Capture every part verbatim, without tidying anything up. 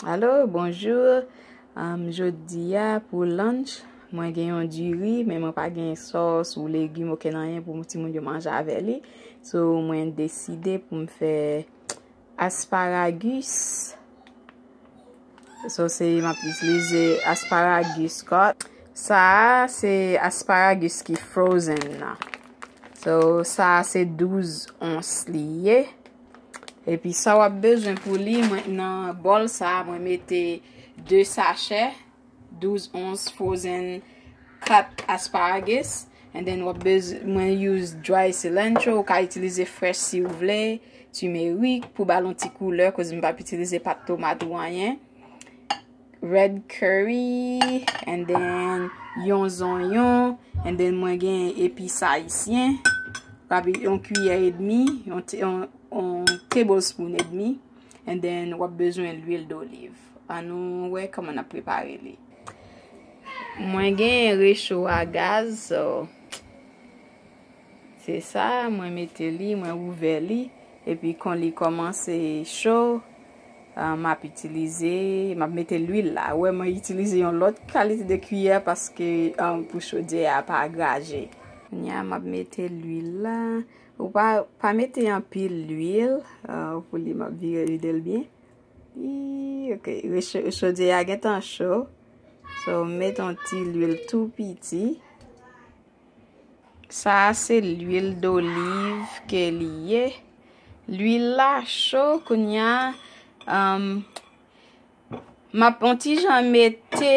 Alo, bonjou. Um, jodi a pou lunch, mwen gen yon diri, men mwen pa gen sòs ou legim, okenn anyen pou timoun yo manje avè li. So, mwen deside pou m fè asparagus. So, se, m ap itilize asparagus cut. Sa a, se asparagus ki frozen nan. So, sa a se douz ons li ye. Epi sa w ap bezwen pou li, mwen, nan bòl sa a, mwen mete de sachè douz ons frozen cut asparagus. And then w ap bezwen, mwen use dry cilantro, ou ka itilize frèch si w vle, timerik pou ba l yon ti koulè, koz m p ap itilize pat tomat ou anyen. Red curry, and then yon zonyon, and then mwen gen epis ayisyen, yon kiyè edmi, yon, yon, yon tablespoon edmi, and then w ap bezwen lwil doliv. Ann nou wè kòman n ap prepare li. Mwen gen recho a gaz, so, se sa, mwen mete li, mwen ouvè li, epi kon li kòmanse cho, ah, m ap itilize, m ap mete lwil la. Ou wè, mwen itilize yon lòt kalite de kiyè paske, ah, pou chodyè a pa graje. Kounye a, m ap mete lwil la. Ou pa, pa mete anpil lwil, ah, pou li, m ap vire vide l byen. Ii, ok, recho-, chodyè a gentan cho. So, m mete yon ti lwil tou piti. Sa a se lwil doliv ke li ye. Lwil la cho, kounye a, um, m ap yon ti jan mete,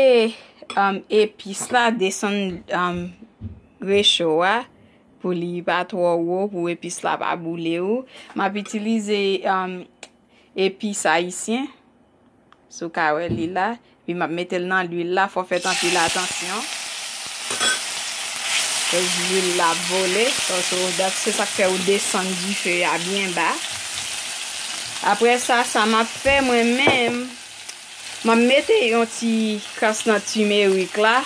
um, epis la desann, um, recho a pou li pa twò wo, pou epis la pa boule ou. M ap itilize, um, epis ayisyen. Si w ka wè li la. Epi m ap mete l nan lwil la, fò w fè anpil atansyon. Koz lwil la ap vole. So, so, dat se sa k fè ou desann dife a byen ba. Apre sa, sa m ap fè mwen menm, m ap mete yon ti kras nan timerik la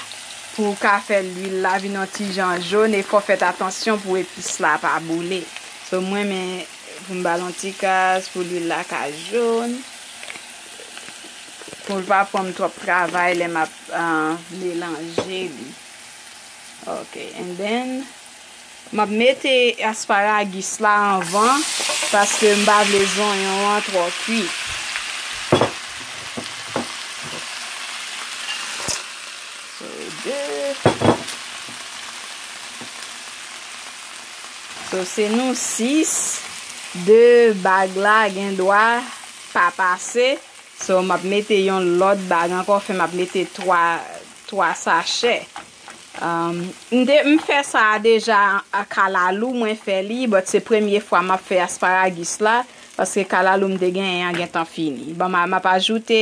pou w ka fè lwil la vin yon ti jan jòn e fò w fè atansyon pou epis la pa boule. So, mwen, men, pou m ba l yon ti kras pou lwil la ka jòn. Pou l pa pran m twòp travay lè m ap, ah, melanje li. Ok, and then, m ap mete asparagus la anvan, paske m pa vle zonyon an twò kuit. So, de. So, se nou sis, de bag la gen dwa pa pase. So, m ap mete yon lòt bag ankò, fè m ap mete twa, twa sachè. Um, m te, m fè sa a deja a kalalou, mwen fè li, but se premye fwa m ap fè asparagus la, paske kalalou m te genyen an gentan fini. Bon, m a, m ap ajoute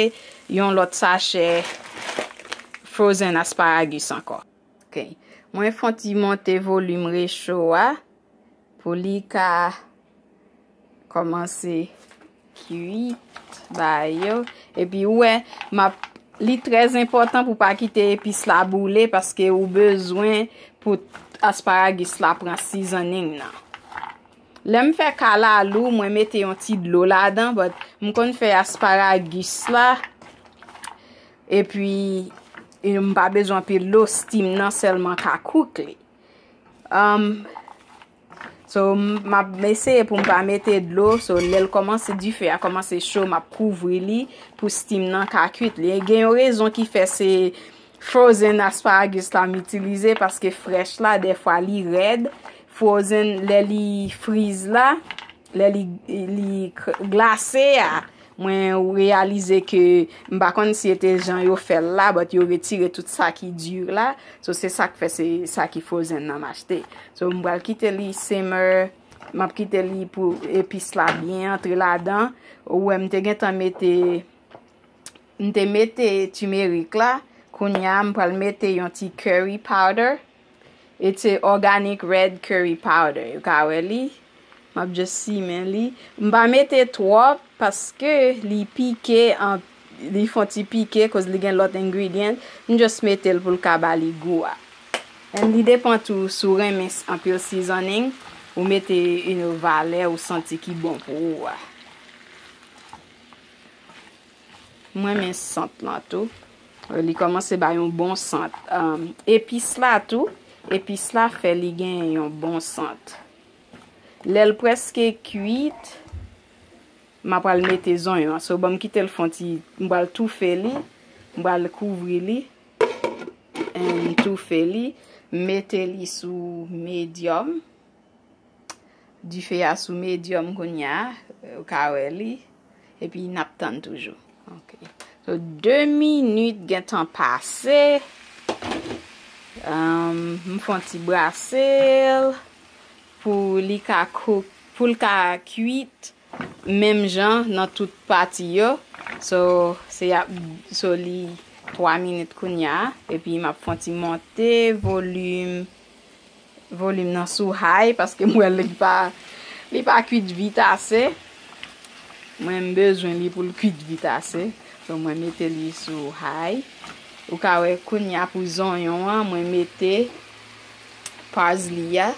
yon lòt sachè frozen asparagus ankò. Ok. Mwen fè yon ti monte volim recho a pou li ka kòmanse kuit bagay yo. Epi ou wè, m ap, li trè enpòtan pou pa kite epis la boule paske ou bezwen pou asparagus la pran seasoning nan. Lè m fè kalalou, mwen mete yon ti dlo ladan, but m konn fè asparagus la, epi, e, m pa bezwen anpil dlo, steam nan sèlman ka cook li. Um, so, m, m ap eseye pou m pa mete dlo. So, lè l kòmanse, dife a kòmanse cho, m ap kouvri li pou steam nan ka kuit li. E gen yon rezon ki fè se frozen asparagus la m itilize, paske frèch la, dèfwa li rèd. Frozen, lè li friz la, lè li, li k-, glase a, mwen reyalize ke m pa konn si se te jan yo fè l la, but yo retire tout sa ki di la. So, se sa k fè se sa ki frozen nan m achte. So, m pral kite li simmer, m ap kite li pou epis la byen antre ladan. Ou wè, m te gentan mete, m te mete timerik la. Kounye a, m pral mete yon ti curry powder. It's a organic red curry powder. Ou ka wè li. M ap just simen li. M pa mete twòp paske li pike, an, li fè yon ti pike, koz li gen lòt ingredient. M just mete l pou l ka ba li gou a. And li depann tou si w renmen s-, anpil seasoning, ou mete, you know, valè ou santi ki bon pou ou a. M renmen sant lan tou. Li kòmanse bay yon bon sant. Um, epis la tou, epis la fè li gen yon bon sant. Lè l prèske kwit, m a pral mete zonyon an. So, ban m kite l fon ti, m pral toufe li, m pral kouvri li, and toufe li, mete li sou medyòm. Dife a sou medyòm kounye a, ou ka wè li, epi n ap tann toujou. Ok. So, de minit gentan pase. Um, m fè yon ti brase l pou li ka kou-, pou l ka kwit menm jan nan tout pati yo. So, se ap, so li twa minit kounye a, epi m ap fè yon ti monte volim, volim nan sou high, paske m wè li pa, li pa kwit vit ase. Mwen, m bezwen li pou l kwit vit ase. So, mwen mete li sou high. Ou ka wè kounye a pou zonyon an, mwen mete parsley a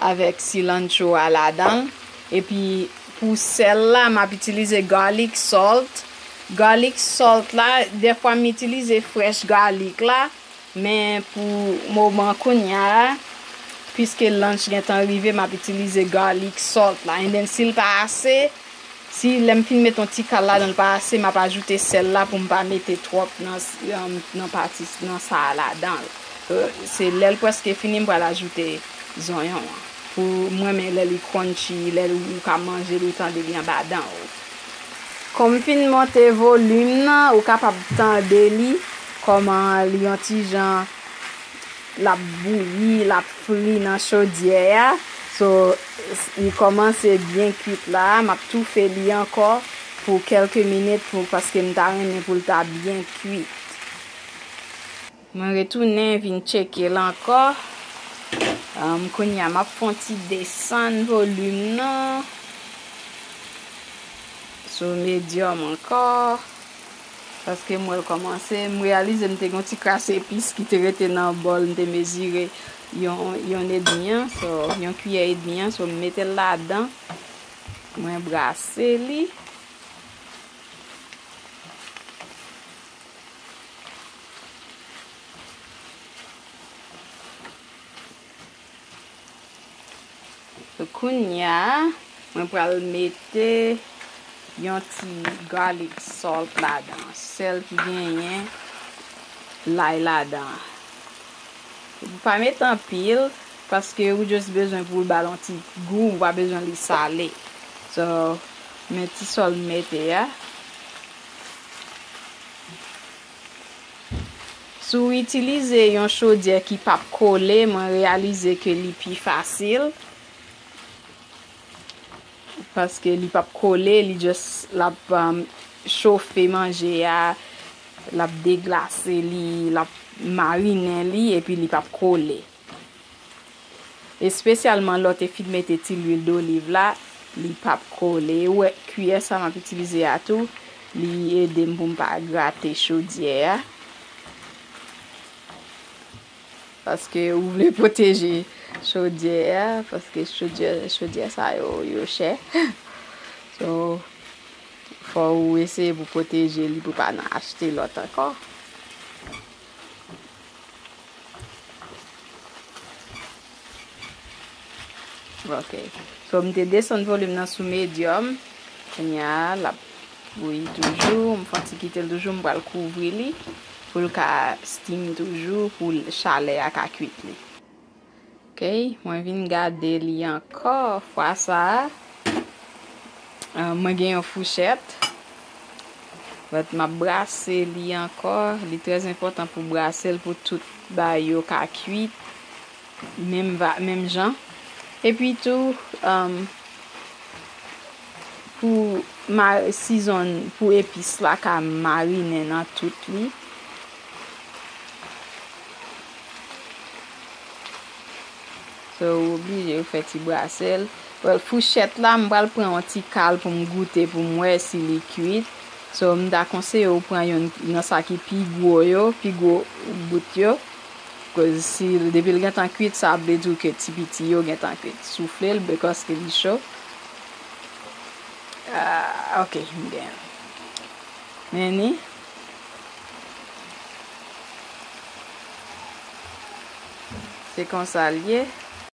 avèk cilantro a ladan l. Epi pou sèl la, m ap itilize garlic salt. Garlic salt la, dèfwa m itilize fresh garlic la, men pou moman kounye a, piske lunch gentan rive, m ap itilize garlic salt la. And then, si l pa ase, si lè m fin met yon ti kal ladan l pa ase, m ap ajoute sèl la pou m pa mete twòp nan, nan, nan pati, nan sa a ladan l. Euh, se lè l prèske fini, m pral ajoute zonyon an. Pou mwen, men lè li crunchy, lè ou ka manje li, ou tande li anba dan ou. Kòm m fin monte volim nan, ou kapab tande li, kòman li yon ti jan l ap bouyi, l ap fri nan chodyè a. So, li kòmanse byen kwit la. M ap toufe li ankò pou kèlke minit pou, paske m ta renmen pou l ta byen kwit. Mwen retounen vin tcheke l ankò. Um, kounye a, m ap fè yon ti desann volim nan sou medyòm ankò. Paske m wè l kòmanse, m reyalize m te gen yon ti kras epis ki te rete nan bòl, m te mezire yon, yon edmi an, so, yon kiyè edmi an, so, m mete l ladan, mwen brase li. So, kounye a, mwen pral mete yon ti garlic salt ladan, sèl ki genyen lay ladan. Ou pa mete anpil, paske ou just bezwen pou l ba l yon ti gou, ou pa bezwen li sale. So, men ti sòl m mete a. Si w itilize yon chodyè ki p ap kole, mwen reyalize ke li pi fasil. Paske li p ap kole, li just, l ap, um, chofe manje a, l ap deglase li, l ap marinen li, epi li p ap kole. Espesyalman lè w te fin mete ti lwil doliv la, li p ap kole. Ou wè, kiyè sa m ap itilize a tou, li ede m pou m pa grate chodyè a. Paske ou vle pwoteje chodyè a, paske chodyè, chodyè sa yo, yo chè. So, fò ou eseye pou pwoteje li pou pa nan achte lòt ankò. Ok. So, m te desann volim nan sou medyòm. Kounye a, l ap bouyi toujou. M fè yon ti kite l toujou. M pral kouvri li pou l ka steam toujou, pou l, chalè a ka kwit li. Ok. Mwen vin gade li ankò. Fwa sa a, Ah, mwen gen yon fouchèt. But m ap brase li ankò. Li trè enpòtan pou brase l pou tout bagay yo ka kwit menm va-, menm jan. Epi tou, um, pou ma-, season, pou epis la ka marinen nan tout li. So, ou oblije ou fè ti brase l. Well, fouchèt la, m pral pran yon ti kal pou m goute, pou m wè si li kwit. So, m ta konseye ou pran youn nan sa ki pi gwo yo, pi gwo bout yo. Cause si, depi l gentan kwit, sa vle di ke ti piti yo gentan kwit. Soufle l, because ke li cho. Ah, ok, m gen. Men ni. Se konsa l ye.